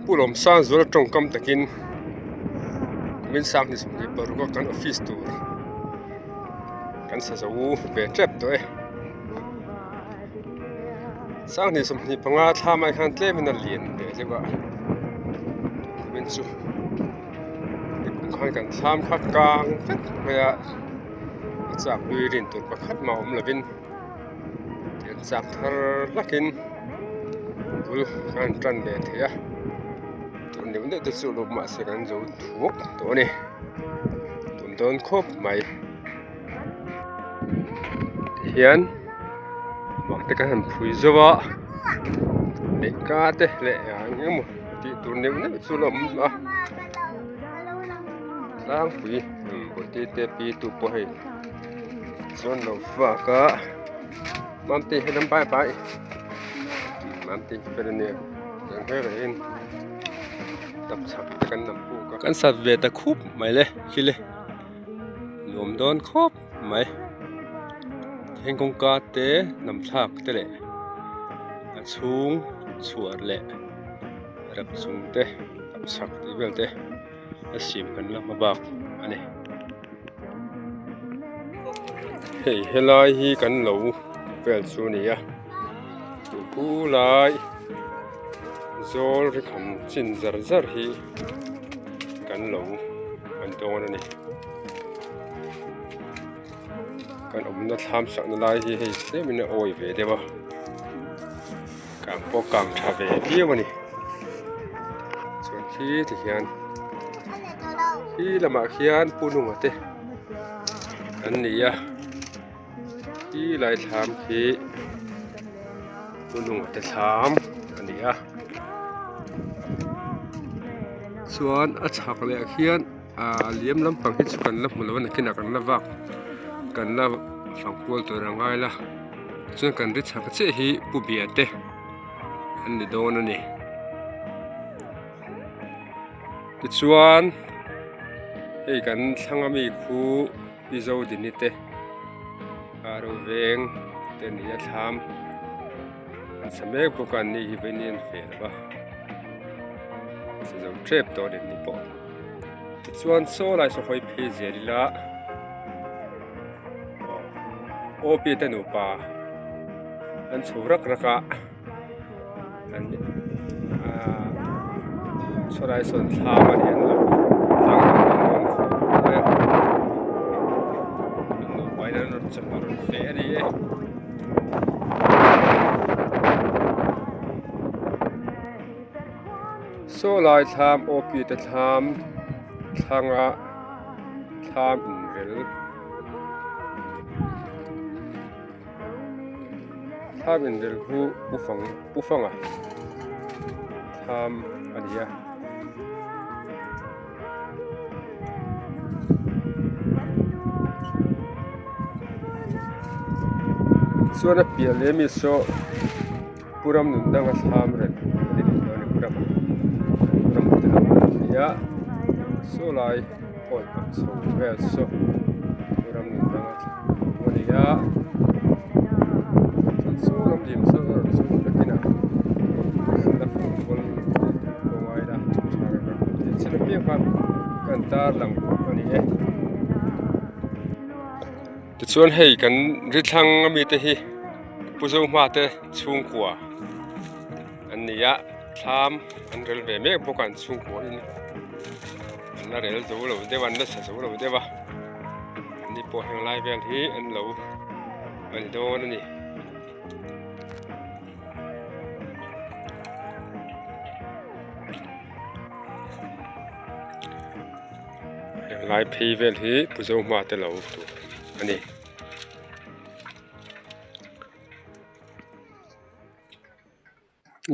Pu Lawmsangzuala tawngkam takin kumin sang ni 26 a kan office tur kan sa zo ve tep tawh e. Sang ni 25 thla mai khan tlemin a lian leh deuh a kumin chu nikum khan kan thlam kha kang vek mai a a chak lui rin tur pakhat mah awm lovin tian chak thar hlakin bul khan an tan leh thei a tun deuh deuh te chu lawm mahse kan zo thuak tawh a ni tun dawn khawp mai tihian bang te kan han phui zo a lehkha te leh eng emaw tih tur neuh neuh chu a awm a tlangpui bawlhte te pi tu pawh hei chuan lo vak a mamte helam bai bai mamte fel ania tiang vel ah hian tapchhak te kan lam puk a kan sat ve ta khup mai le khi le nuam dawn khawp mai heng kawngka te lam thlak te leh a chhung chhuar leh rap chung te tapchhak tih vel te a siam kan la hma bak a ni hei helai hi kan lo vel chu a ni a tupu lai zawl ri kham chin zar zar hi kan lo an dawn a ni kan awmna thlam sakna lai hi hei tlemin a awi ve deuh a kang pawh kang tha ve viau a ni chuan khi ti hian khi lamah khian pu nunga te an ni a khi lai thlam khi pu nunga te thlam a ni a chuan a chhak leh ah khian ahh liam lampang hi chu kan la hmu lo a nakinah kan la vak kan la fang kual tur a ngai la chuan kan ri chhak chiah hi pu bia te an ni dawn a ni tichuan hei kan thlang ami khu pi zodini te aro veng te a ni a thlam an sa mek bawk a an ni hi vawiin hi an feh lo va sa zo tep tawh a ni an ni pawh tichuan saw lai saw hawi phei zel ila aw pi te nupa an chho rak rak a an ahh saw lai sawn thlam a ni an lo tlang an rawn khawh mai a an nupa in an rawn chawhmeh a rawn feh a ni e. Saw lai thlam aw pi te thlam thlanga thlam inrel thlam inrel hu pu fang pu fanga thlam a ni a. Chuan a piah leh ami saw Pu ram nun danga thlam reng a ni leh dawn a ni Pu rama Pu rama te lo awm a ni a saw lai awi pak chho vel saw Pu ram nun danga thlam a ni a chuan saw lam lim saw erawh chu nakinah la fang kual pawh ngai ila tha kan rawn hmu thei chin apiang khan kan tarlang a ni e. Tichuan hei kan ri thlang ami te hi Pu Zohma te chhungkua an ni a thlam an rel ve mek bawk a an chhungkua in an la rel zo lo deuh a an la sa zo lo deuh a an ni pawh heng lai vel hi an lo a ni dawn a ni. Heng lai phei vel hi Pu Zohma te lo tur a ni.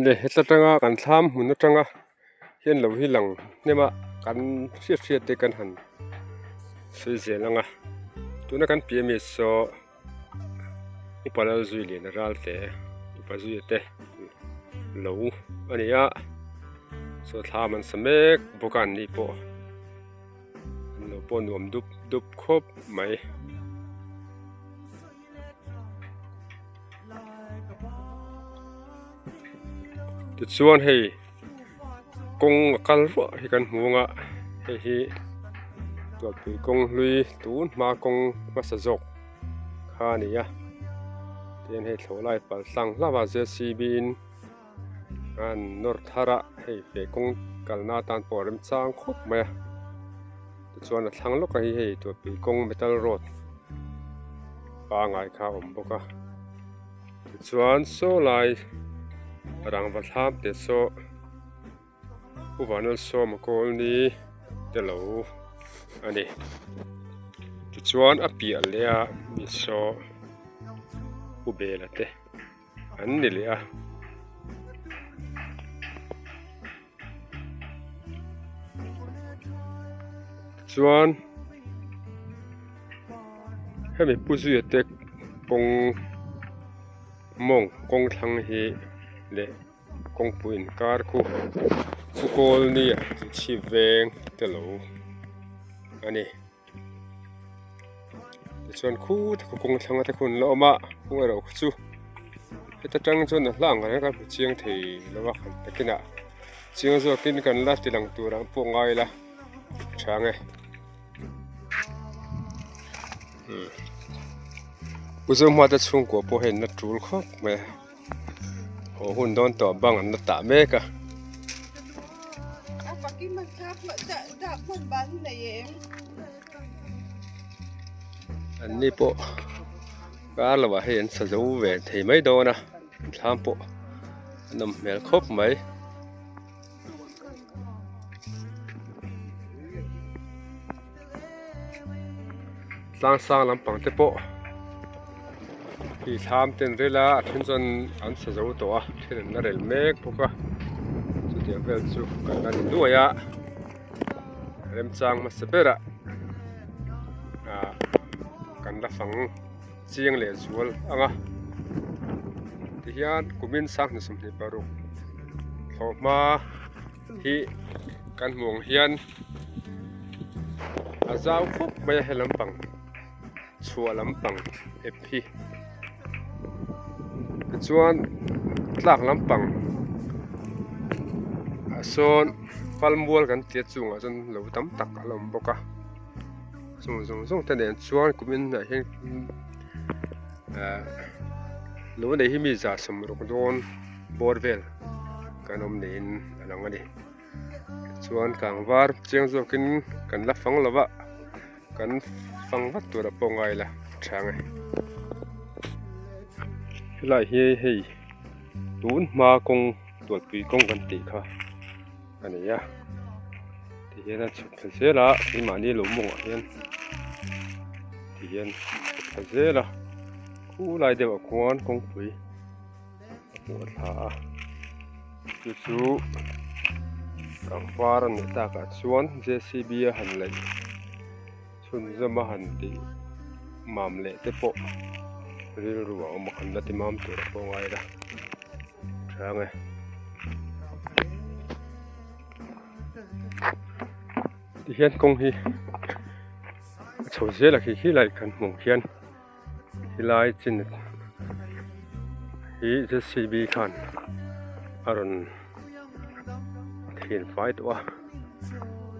Le heta tanga kan thlam hmun atanga hian lo hi lang hnem a kan hriat hriat te kan han sawi zel ang a tuna kan piah ami saw upa lal zui lian a ral te upa zui te lo a ni a saw thlam an sa mek bawk a an ni pawh an lo pawh nuam dup dup khawp mai. Tichuan hei. Kawng a kal ruah hi kan hmu ang a, hei hi Tualpui kawng hlui tun hma kawng hmasa zawk kha a ni a, tin hei thlawhlai pal tlang hlauh a JCB in an nawr thar a, hei feh kawng kalna atan pawh a remchang khawp mai a, tichuan a thlang lawk a hi hei Tualpui kawng metal road pangai kha a awm bawk a. Tichuan saw lai rangva thlam te saw Pu Vanlalsawma Kawlni te lo a ni. Tichuan a piah leh a mi saw Pu Bela te an ni leh a. Chuan hemi pu zuia te kawng mawng kawng thlang hi leh kawngpui inkar khu chu kawlni ah chu chhip veng te lo a ni. Tichuan khu te khu kawng thlanga te khu an la awm a kawng erawh khu chu heta tang chuan a hla ang reng kan hmu chiang thei lo a kan takinah chiang zawkin kan la ti lang tur ang pawh ngai ila tha ang e Pu Zohma te chhungkua pawh hei an la tul khawp mai a haw hun dawn tawh bang an la tah mek a. An ni pawh kar lovah hei an sa zo ve thei mai dawn a thlam pawh a nawm hmel khawp mai. Tlang sang lampang te pawh hi thlam ten rel a a then chuan an sa zo tawh a then an la rel mek bawk a chutiang vel chu kan la ni nuai a remchang hmasa berah ah kan la fang chiang leh zual ang a tihian kumin sanghnih 26 thlawhhma hi kan hmuh ang hian a zau khawp mai a he lampang chhuah lampang ep hi tichuan tlak lampang ah sawn falmual kan tia chungah chuan lo tam tak a la awm bawk a chung zawng zawng te nen chuan kumin ah hian ahh lo nei hi mi za 60 dawn bawr vel kan awm niin a lang a ni. Chuan kangvar chiang zawkin kan la fang lo va kan fang vat tur a pawh ngai la tha ang e. Helai hi hei tun hma kawng tualpui kawng kan tih kha a ni a tihian a chhuk thla zel a keimahni lo mawngah hian tihian chhuk thla zel a khulai deuhah khuan kawngpui. a hmuh a thla a chu chu kangvar a nih takah chuan J C B a han laih chhunzawm a han tih mam leh te pawh rilru a awm a kan la ti mam tur a pawh ngai la tha ang e. Tihian kawng hi a chho zel a khi khilai kan hmuh khian. Helai chin hi JCB khan a rawn then fai tawh a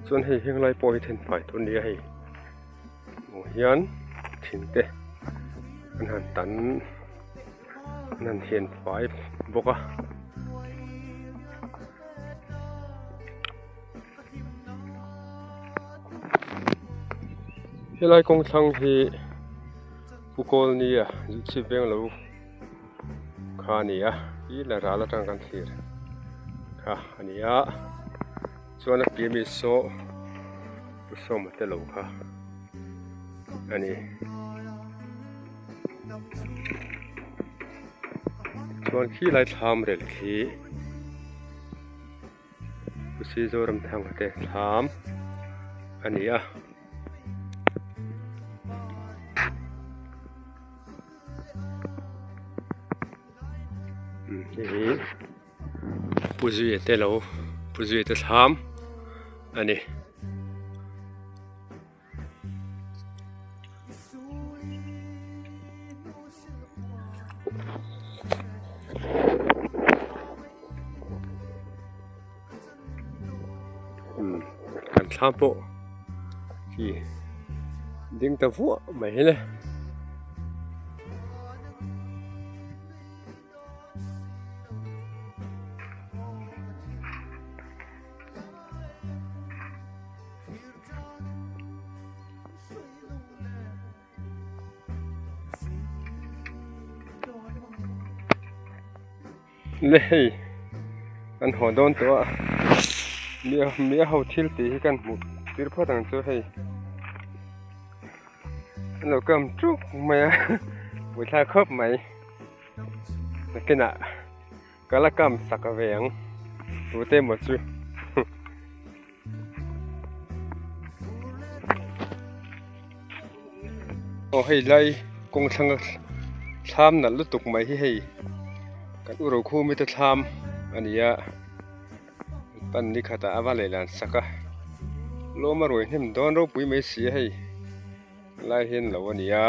chuan hei henglai pawh hi then fai tawh a ni a hei hmuh hian thing te an han tan an han then fai bawk a. Helai kawng thlang hi Pu Kawlnia Zuchhip veng lo kha a ni a hi la ral atang kan thlir kha a ni a chuan a piah mi saw Pu Sawma te lo kha a ni chuan khilai thlam rel khi. Pusi Zoramthanga te thlam a ni a. Hei hi Pu Zuia te lo Pu Zuia te thlam a ni. thlam pawh khi ding ta vuah mai hi le. Le hei an haw dawn tawh a mi a ho thil tih hi kan hmuh tir phawt ang chu hei an lo kam tuk mai a buaithlak khawp mai nakinah ka la kam sak ve ang tute emaw chu. Aw hei lai kawng thlanga thlam nalh lutuk mai hi hei kan u Rokhumi te thlam a ni a pan ni khatah a va leh lan sak a lawm a ruai hnem dawn ropui mai si a hei lai hian lo a ni a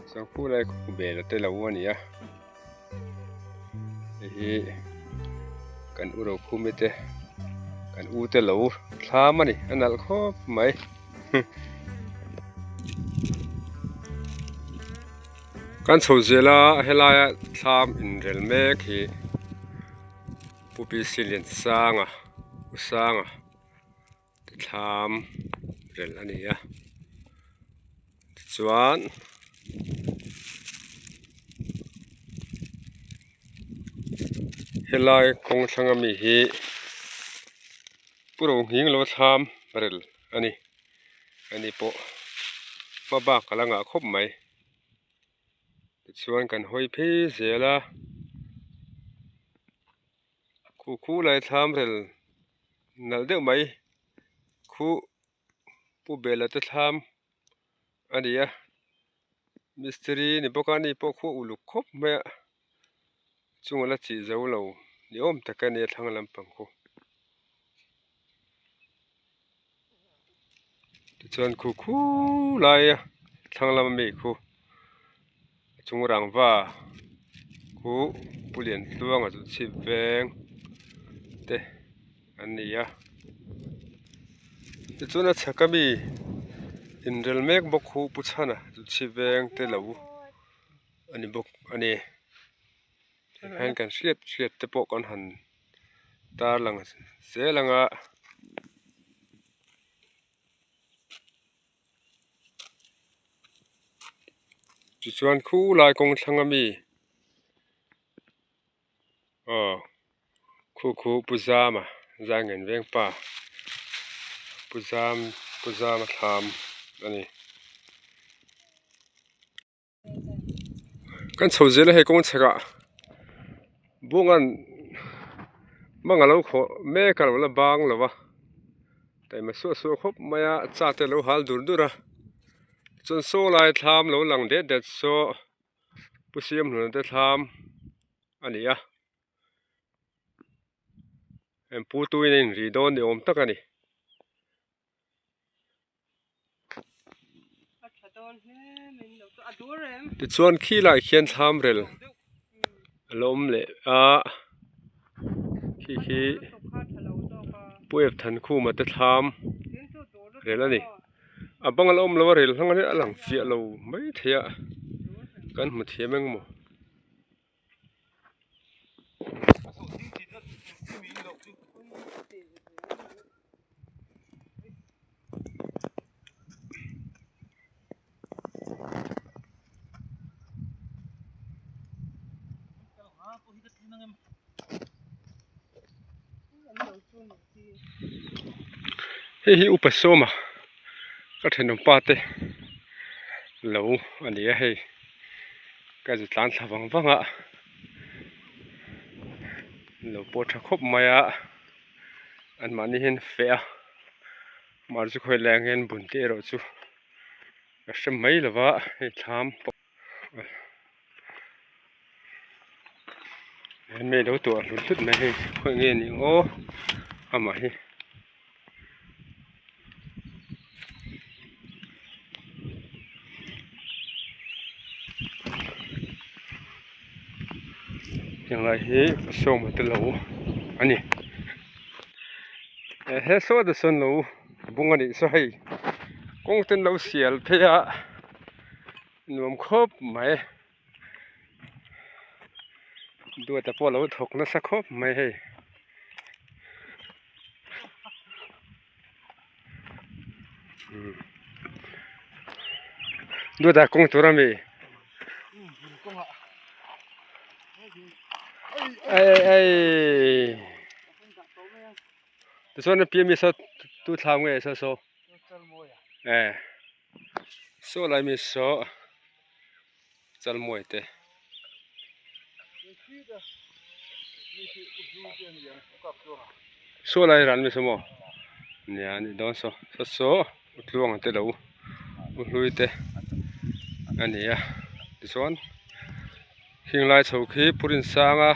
chuan khu lai khu bel te lo a ni a. Hei hi kan u Rokhumi te kan u te lo thlam a ni a nalh khawp mai kan chho zel a helaia thlam inrel mek hi Pu P C Liansanga U Sanga te thlam rel a ni a tichuan helai kawng thlanga mi hi pu ro nghing lo thlam rel a ni ani pawh hma bak a la ngah khawp mai tichuan kan hawi phei zel a. Khu khu lai thlam rel nalh deuh mai khu pu bela te thlam a ni a mistiri ni bawk a ni pawh khu a uluk khawp mai a chunga la chih zo lo ni awm tak a nia thlang lampang khu tichuan khu khu laia thlang lama mi khu a chung rangva khu pu lian tluanga chu chhip veng te an ni a tichuan a chhak ami inrel mek bawk khu pu chhana chu chhip veng te lo a ni bawk a ni tikhian kan hriat hriat te pawh kan han tarlang zel ang a. Tichuan khulai kawng thlang ami aw khu khu Pu Zama Zaingen veng pa Pu Zam Pu Zama thlam a ni. Kan chho zel a hei kawng chhekah bungan mang a lo khawh mek a lo la bang lo va taima suah suah khawp mai a cha te a lo hal dur dur a chuan saw lai thlam lo lang det det saw pu siamhluna te thlam a ni a heng pu tuin a inri dawn ni awm tak a ni. Tichuan khi lai khian thlam rel a lo awm leh a khi khi Pu Ep Thankhuma te thlam rel a ni a bang a la awm lo a rel hlang a a lang fiah lo maithei a kan hmu thiam eng maw. Hei hi upa sawma ka thenawm pa te lo a ni a hei ka zu tlan thla vang vang a lo pawh tha khawp mai a anmahni hian feh a mar chu khawi lai ang hian bun te erawh chu ka hre mai lo va hei thlam pawh hemi lo tuah hlut hlut mai hei khawi nge ni aw amah hi. Heng lai hi sawma te lo a ni. He saw te sawn lo bung a nih saw hei kawng te an lo sial phei a nuam khawp mai duata pawh a lo thawk nasa khawp mai hei. Duata kawng tur ami ei ei ei tichuan a pian mi saw tu thlam nge saw saw eh saw lai mi saw chalmawi te. Saw lai ran mi saw maw nia a nih dawn saw saw saw u tluang te lo u hlui te a ni a tichuan heng lai chho khi purin sanga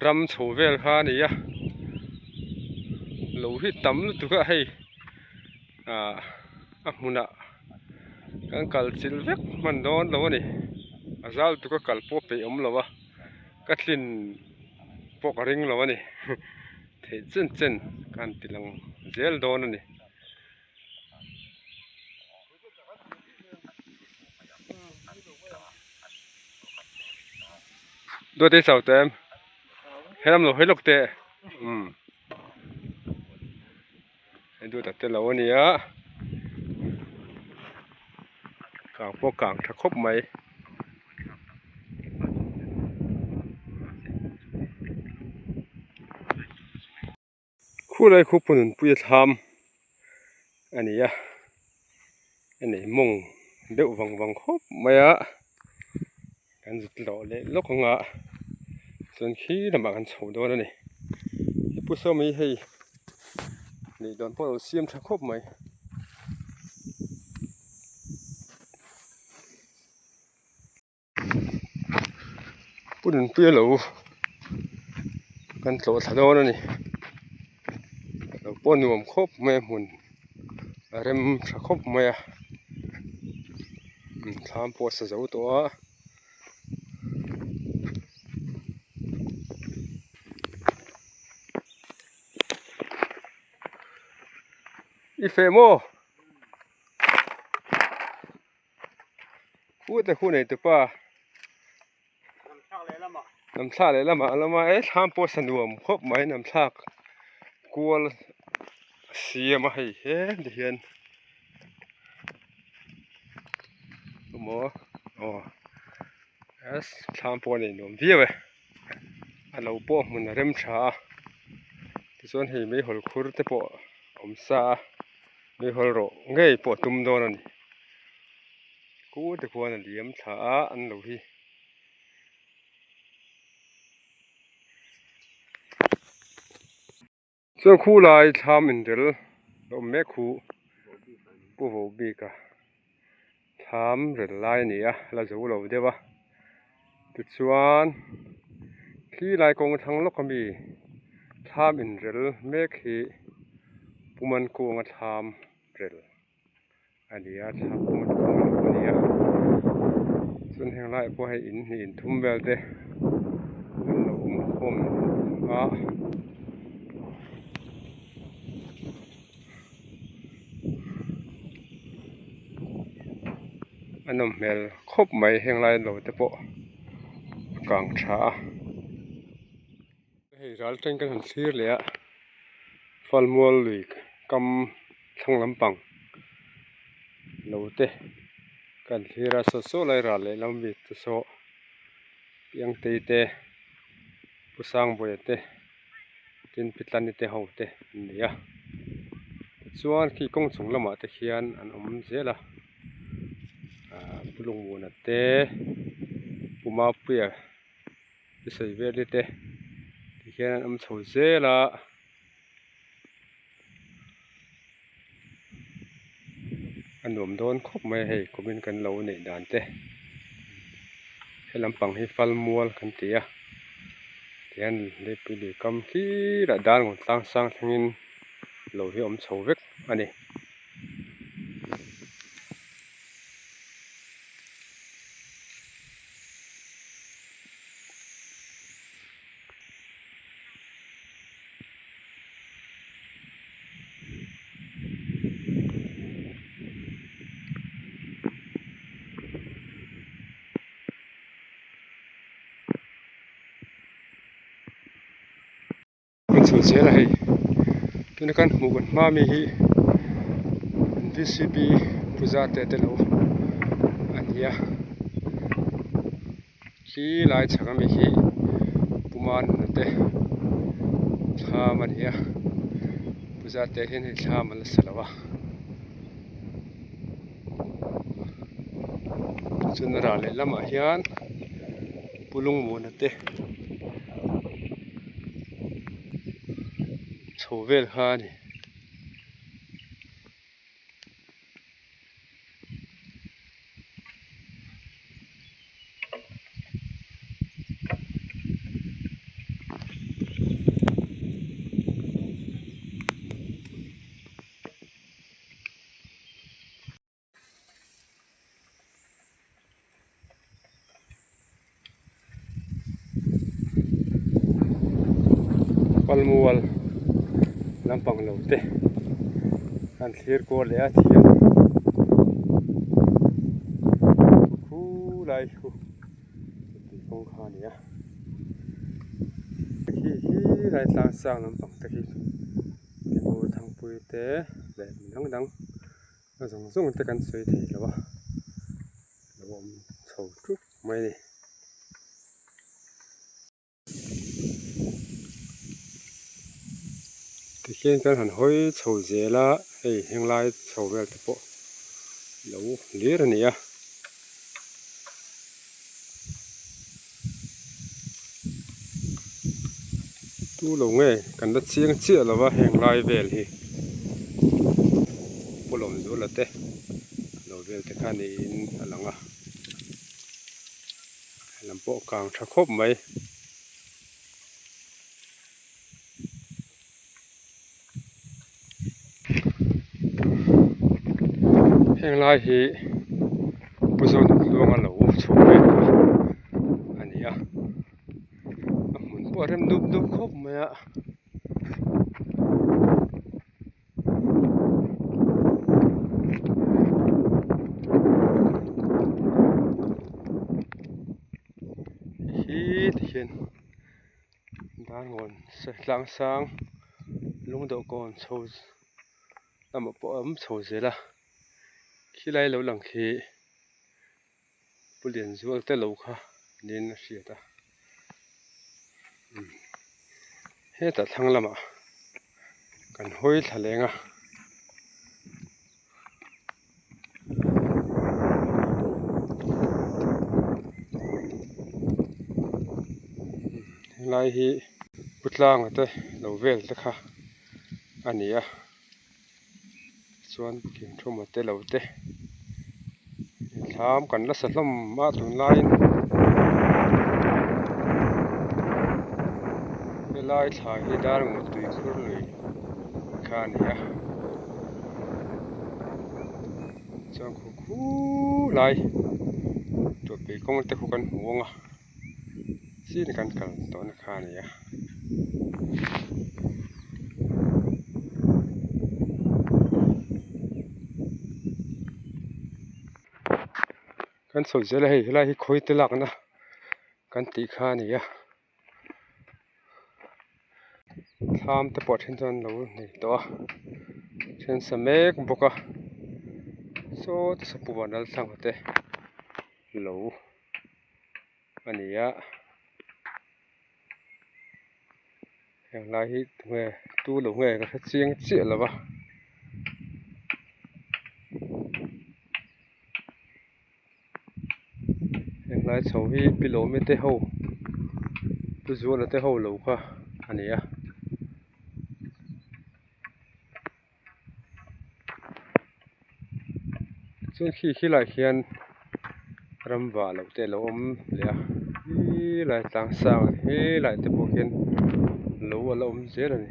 ram chho vel kha a ni a lo hi tam lutuk a hei ah a hmunah kan kal chilh vek hman dawn lo a ni a zal lutuk a kal pawh peih awm lo a ka tlin pawh ka ring lo a ni theih chen chen kan ti lang zel dawn a ni. Duat ei chau teh em helam lo hawi lawk teh umm hei duat a tel lo a nia kang pawh kang tha khawp mai. Khulai khu pununpui a thlam a ni a a nei mawng deuh vang vang khawp mai a kan zut lawh leh lawk ang a chuan khi lamah kan chho dawn a ni he pu sawm hi hei neih dawn pawh a lo siam tha khawp mai. Pu Nunpuia lo kan tlawh thla dawn a ni lo pawh nuam khawp mai a hmun a rem tha khawp mai a thlam pawh a sa zo tawh a. I feh maw? Pute khu nei tupa lam thlak leh lamah a lama e thlam pawh sa nuam khawp mai lam thlak kual a siam a hei he ti hian emaw aw thlam pawh a nei nuam viau e a lo pawh hmun a rem tha a tichuan hei meihawl khur te pawh a awm sa a. Meihawl rawh ngei pawh a tum dawn a ni. Ku te khuan a liam thla a an lo hi. Chuan khu lai thlam inrel a awm mek khu pu vo bik a thlam rel lai a ni a la zo lo deuh a tichuan khi lai kawng thlang lawk ami thlam inrel mek hi pu Mankunga thlam rel a ni a thlam pu Mankunga lo a ni a chuan heng laiah pawh hei in hnih inthum vel te an lo awm khawm a. A nawm hmel khawp mai heng lai lo te pawh a kang tha a hei ral teng kan han thlir leh a falmual lui kam thlang lampang lo te kan thlir a saw saw lai ral leh lam bik te saw piangtei te pu sangbawiha te. Tin pitlani te ho te an ni a tichuan khi kawng chung lamah te khian an awm zel a ahh pu lungmuana te pu mapuia te sawi vel te tikhian an awm chho zel a. A nuam dawn khawp mai a hei kumin kan lo neih dan te he lampang hi fal mual kan ti a tihian leipui lui kam hlirah dar ngawn tlang sang thlengin lo hi a awm chho vek a ni. chho zel a hei tuna kan hmuh kan hma mi hi V C P puja te te lo a ni a khi lai chhak ami hi Puma nuna te thlam a ni a puja te hian hei thlam an la sa lo a. Chun ral leh lamah hian Pu Lungmuana te chho vel kha a ni. Palmual lampang lo te an thlir kual leh a thiam khulai khu tui kawng kha a ni a khi hi lai tlang sang lampang te khi. Timur thangpui te leh mi dang dang a zawng zawng te kan sawi thei lo a lo awm chho tuk mai a ni. Tikhian kan han hawi chho zel a hei henglai chho vel te pawh lo hlir a ni a. Tu lo nge kan la chiang chiah lo va heng lai vel hi Pu Lawmzula te lo vel te kha niin a lang a lam pawh kang tha khawp mai. Heng lai hi Pu Zawntluanga lo chhuk vel kha a ni a a hmun pawh a rem dup dup khawp mai a. Hi tikhian. Darngawn tlang sang lungdawh kawn chho lamah pawh a awm chho zel a khilai lo lang khi Pu Lianzual te lo kha niin a hriat a hetah thlang lamah kan hawi thla leng a. Helai hi pu tlanga te lo vel te kha a ni a chuan thingthuma te lo te thlam kan la sa hlawm a tunlaiin helai thla hi Darngawn tuikhur lui kha a ni a. Chuan khu khu lai tawpui kawng te khu kan hmu ang a chin kan kal tawhna kha a ni a. Kan chho zel a hei helai hi khawi te lakna kan tih kha a ni a. Thlam te pawh then chuan an lo nei tawh a then sa mek bawk a saw te saw puan lal thlang te lo a ni a heng lai hi tunge tu lo nge ka hre chiang chiah lo va. Henglai chho hi Pi Lawmi te ho Pu Zuala te ho lo kha a ni a. Chuan khi khilaiah hian ram vah loh te a lo awm leh a helai tlang sang helai te pawh hian lo a la awm zel a ni.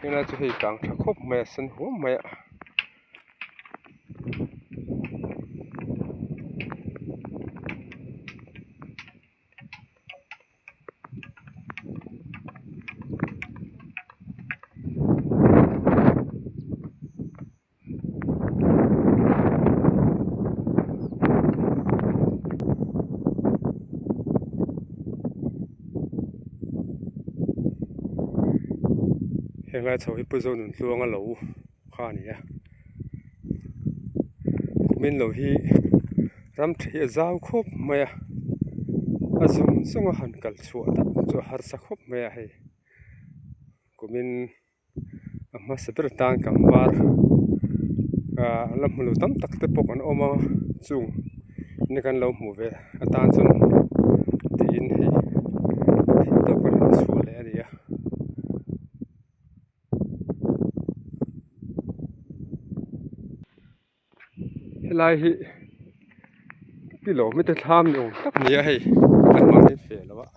Helai chu hei kang tha khawp mai a sen huam mai a. Heng lai chho hi Pu Zonun tluanga lo kha a ni a kumin lo hi ram tha hi a zau khawp mai a a zawng zawng a han kal chhuah tak chu a harsa khawp mai a hei kumin a hmasa ber atan kan var ah la hmu lo tam tak te pawh kan awm a chung ni kan lo hmuh ve atan chuan tiin hei theihtawp kan han chhuah leh a ni a. Helai hi pillow mite thlam ni awm tak a ni a hei an mahni fel lo a.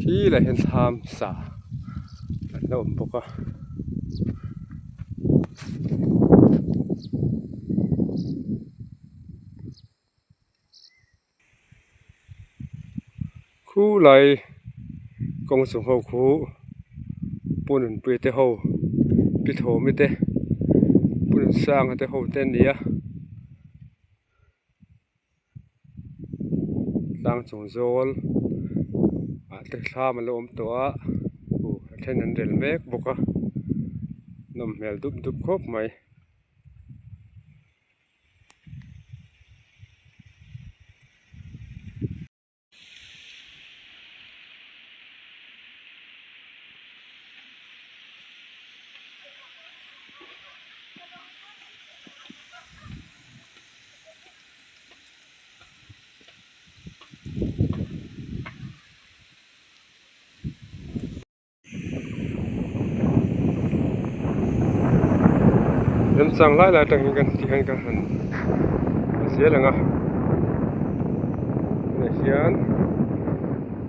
Khi lah hian thlam sa an la awm bawk a. Khulai kawng chung ho khu Pu Nunpuia te ho Pi Thawmi te Pu Nunsanga te ho te an ni a tlang chung zawl ah te thlam a lo awm tawh a uh a then an rel mek bawk a nawm hmel dup dup khawp mai. Remchang lai lai atangin kan ti hian ka han zel ang a tunah hian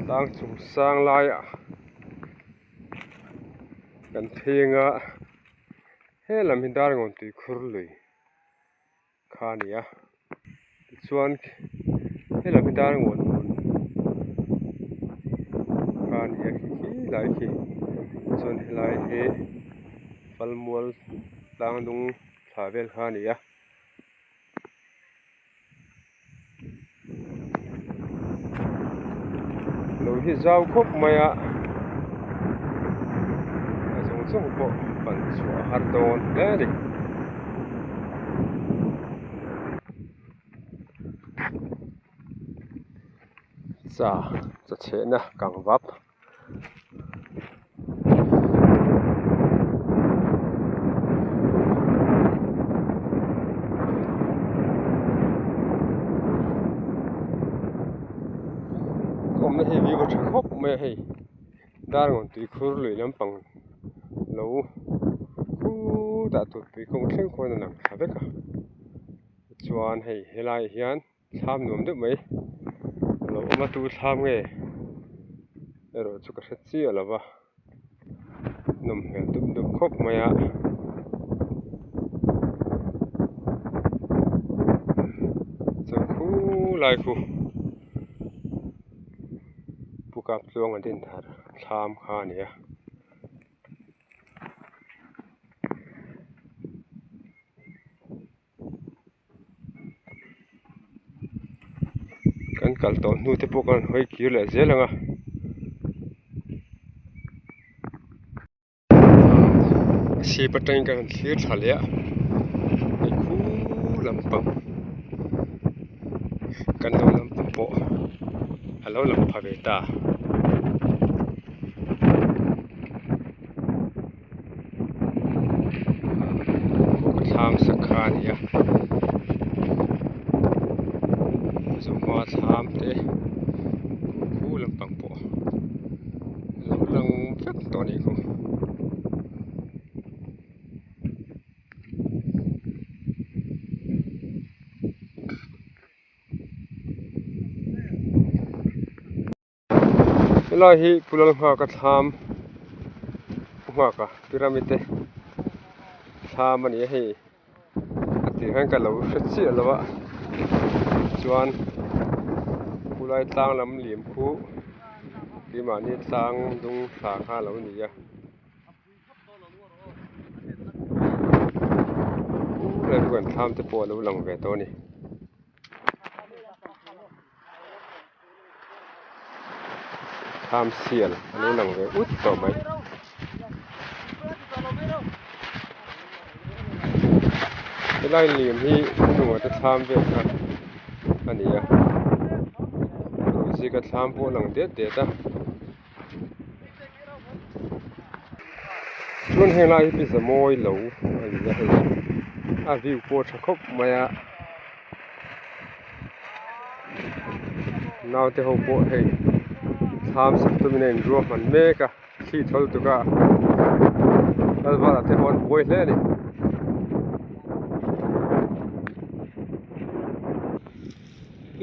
tlang chung sang laiah kan pheng a helam hi Darngawn tuikhur lui kha a ni a tichuan helam hi Darngawn hmun kha a ni a khi khi lai khi chuan helai hi Falmual tlang dung thla vel kha a ni a. Lo hi zau khawp mai a a zawng zawng pawh pan chhuah a har dawn hle a ni. Cha cha chhehna kang vap. Awmna hi view a tha khawp mai a hei Darngawn tui khur lui lampang lo khutah tur tui kawng thleng khuan a lang thla vek a tichuan hei helaiah hian. Thlam nuam deuh mai a lo awm a tu thlam nge erawh chu ka hre chiah lo va nawm hmel dup dup khawp mai a chuan khulai khu pu kap tluang a din thar thlam kha a ni a. Kan kal tawh hnu te pawh kan hawi kir leh zel ang a. Sip atangin kan han thlir thla leh a hei khu lampang kan lo lampang pawh a lo lang pha ve ta. Thlam sak kha a ni a zawhma thlam te khu lampang pawh a lo lang vek tawh a nih khu. Helai hi Pu Lalnghaka thlam Pu Nghaka pyramid te thlam a ni a hei a tir hian ka lo hre chiah lo a chuan khulai tlang lam liam khu keimahni tlang dung thla kha a lo ni a. Khulai chu kan thlam te pawh a lo lang ve tawh a ni. Thlam sial a lo lang ve ut tawh mai. Helai liam hi nunga te thlam vel kha a ni a zika thlam pawh a lang det det a chuan helai hi pizza mawi lo a ni a hei a view pawh a tha khawp mai a naute ho pawh hei thlam sak tumin a inruahman mek a. Thli thawl tuk a lalvala te pawh an buai hle a ni.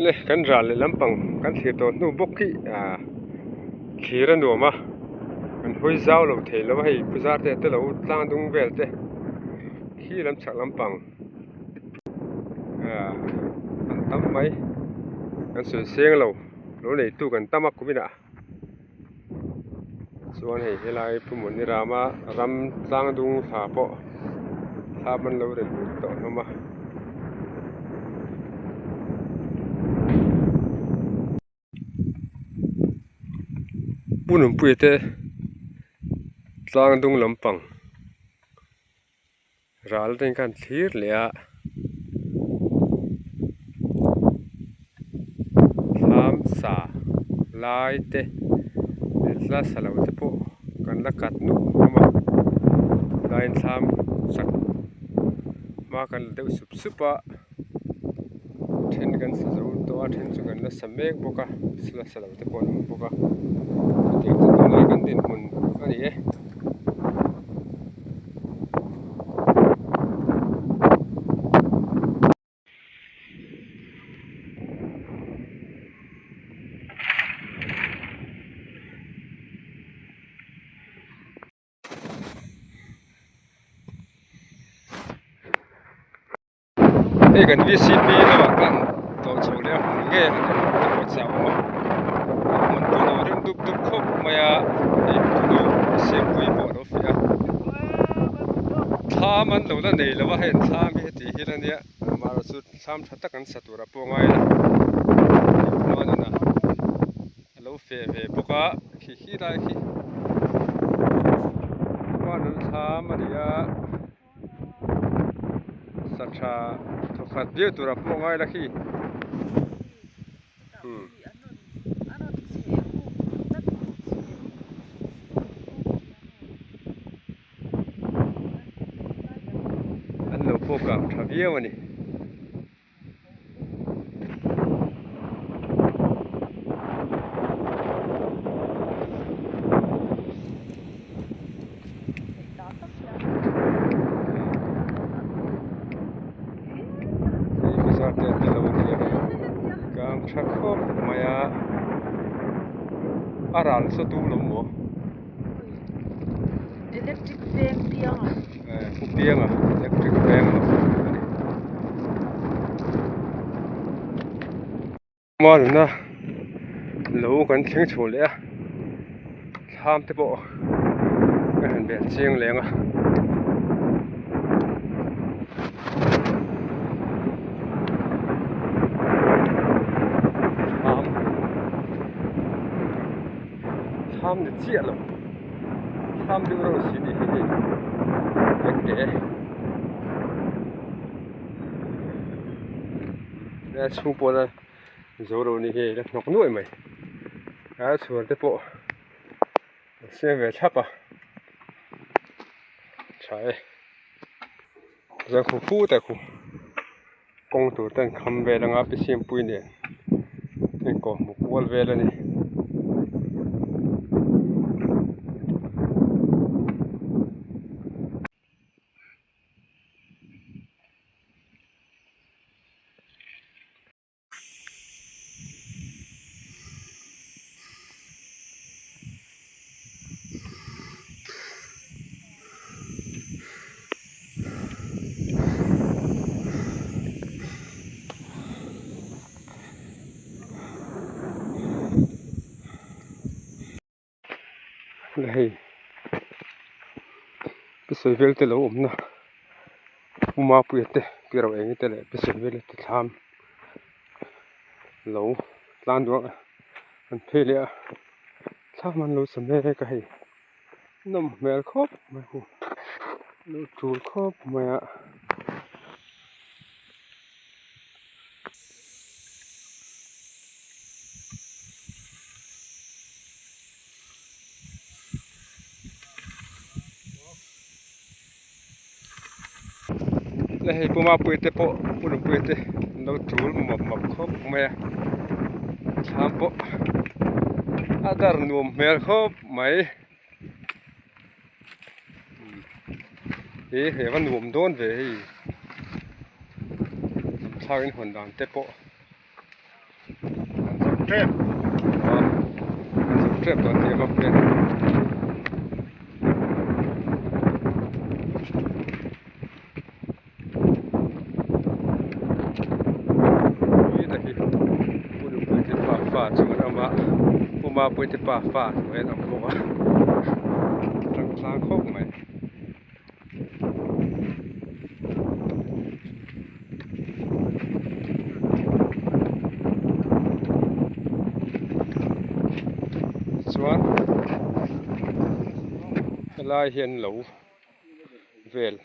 Le kan ral leh lampang kan thlir tawh hnu bawk hi ah thlir a nuam a kan hawi zau lo thei lo a hei puzar te te lo tlang dung vel te khi lam chhak lampang ah an tam mai kan sawi seng lo lo neitu kan tam a kuminah. Chuan hei helai Pu Munirama ram tlang dung thla pawh thla man lo rel lut tawh hlawm a. Pu Nunpuia te tlang dung lampang ral te khan thlir leh a thlam sa lai te leh thla sa lo te pawh kan la kat nuk hlawm a tunlaiin thlam sak hma kan la deuh sup sup a then kan sa zo tawh a then chu kan la sa mek bawk a la sa lo te pawh an awm bawk a chutiang chu tunlai kan dinhmun a ni e. Hei kan vcp lamah khan tawh chho leh a hmun ngei a han en te pawh chak awm a a hmun tunu a rem dup dup khawp mai a hei tunu siampui pawh a lo fiah a thlam an lo la nei lo a hei an thlam hi heti hi la nia amaherawhchu thlam tha tak an sa tur ah pawh a ngai a hei nuna a lo feh ve bawk a khi khi lai khi huan an thlam a ni a. Sa tha thawkhat viau tura pawh ngai la khi. An lo pawh kang tha viau a ni. Kang tha khawp mai a a ral saw tu lo maw electric veng piang a eh pu piang a electric veng a ni Hmanna lo kan thleng chho leh a thlam te pawh ka han bel chiang leng a. Thlam thlam ni chiah lo thlam deuh reuh si ni hi hei engte a chhung pawh la zo lo ni hi la hnawk nuai mai a chhuar te pawh a siam ve thlap a tha e chuan khu khutah khu kawng tur te an kham vel anga pi siampui nen a inkawhhmuh kual vel a ni. Hei pi sawi vel te lo awmna pu mapuia te pi ro eng te leh pi sawi vel te thlam lo tlan duah an phei leh a. Thlam an lo sa mek a hei nawm hmel khawp mai hu lo tul khawp mai a. Le hei puma pui te pawh pu nupui te an lo tul mawp mawp khawp mai a thlam pawh a dar nuam hmel khawp mai he he va nuam dawn ve hei thlak in hawn dan te pawh an zawrh tep a an zawrh tep dawn tih a va hriat. Ui hi Pu Nupuite pa fa chu an awm a Pu Mapuite pa fa hnuai an awm bawk a tang tlang khawp mai. Chuan helai hian lo vel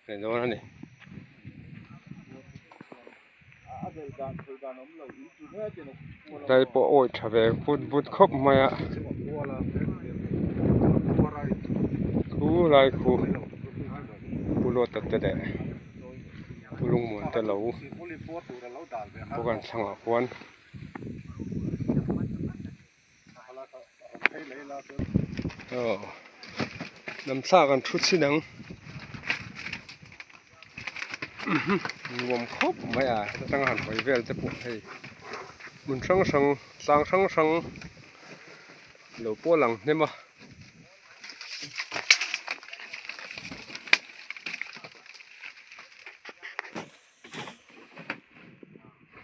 a ni dawn a ni. Helai pawh awih tha ve vut vut khawp mai a khulai khu pu lawta te leh pu lungmuan te lo bawk an thlangah khuan. Aw lam thlak an thu chhin ang nuam khawp mai a heta tanga han hawi vel te pawh hei hmun hrang hrang tlang hrang hrang lo pawh lang hnem a.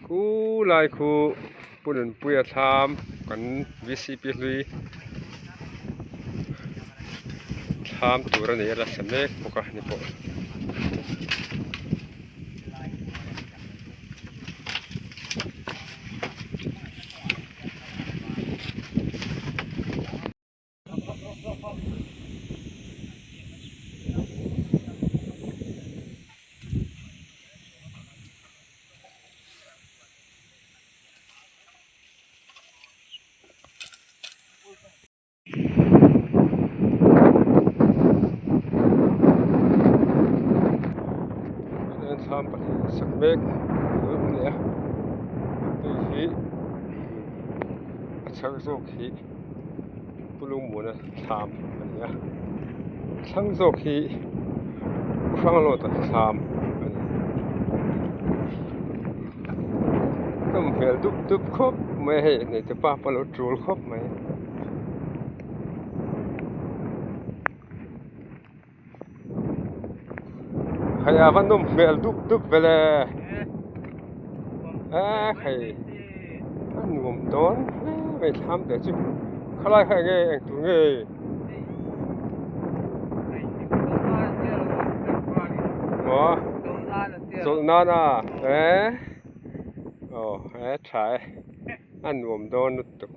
Khu lai khu Pu Nunpuia thlam kan vcp hlui thlam tur a ni a la sa mek bawk a ni pawh. Thlam pahnih sak mek a lo awm leh a hei hi a chhar zawk hi Pu Lungmuana thlam a ni a thlang zawk hi Pu Hranglawta thlam a ni nawm hmel dup dup khawp mai a hei neihtu pa pawh a lo tul khawp mai. Hei a va nawm hmel dup dup vele a hei a nuam dawn hle mai thlam te chu khalai kha enge eng tur nge maw chawlh nan a eh aw eh tha e a nuam dawn lutuk.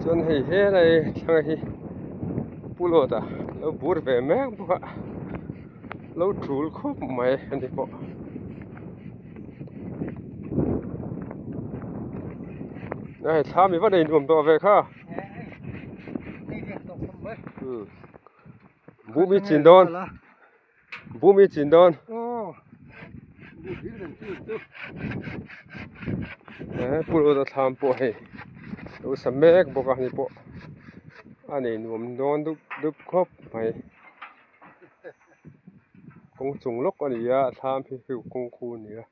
Chuan hei helai thlang hi pulawt a lo bur ve mek bawk a lo tul khawp mai a ni pawh. Hei thlam i va nei nuam tawh ve kha. Bum i chin dawn. Bum i chin dawn. Eh pulawt a thlam pawh hei lo sa mek bawk a ni pawh a nei nuam dawn dup dup khawp mai kawng chung lawk a ni a thlam hi hei kawng khu a ni a.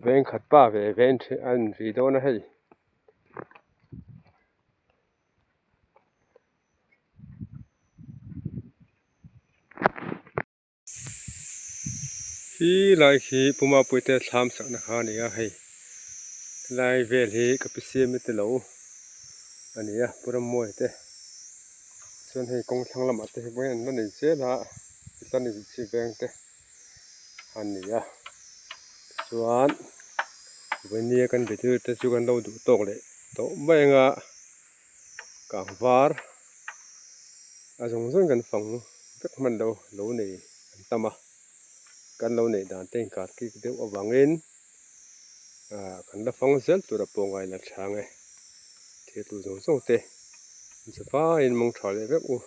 Veng khat pa ve ve a inri dawn a hei. Hi lai khi Pu Mapuite thlam sakna kha a ni a hei. Helai vel hi ka pi siam i ti lo. A ni a, Pu Rammuai te chuan hei kawng thlang lamah te hi vawiin an la nei zel a, tichuan inchhi veng te a ni a, tichuan vawinia kan video te chu kan lo duh tawk leh tawh mai ang a, kang var a zawng zawng kan fang vek hman lo lo nei an tam a, kan lo neih dan te inkar kik deuh avangin ah kan la fang zel tur a pawh ngaihna chang e. Thil tu zawng zawng te an che faiin mawng tha leh vek u.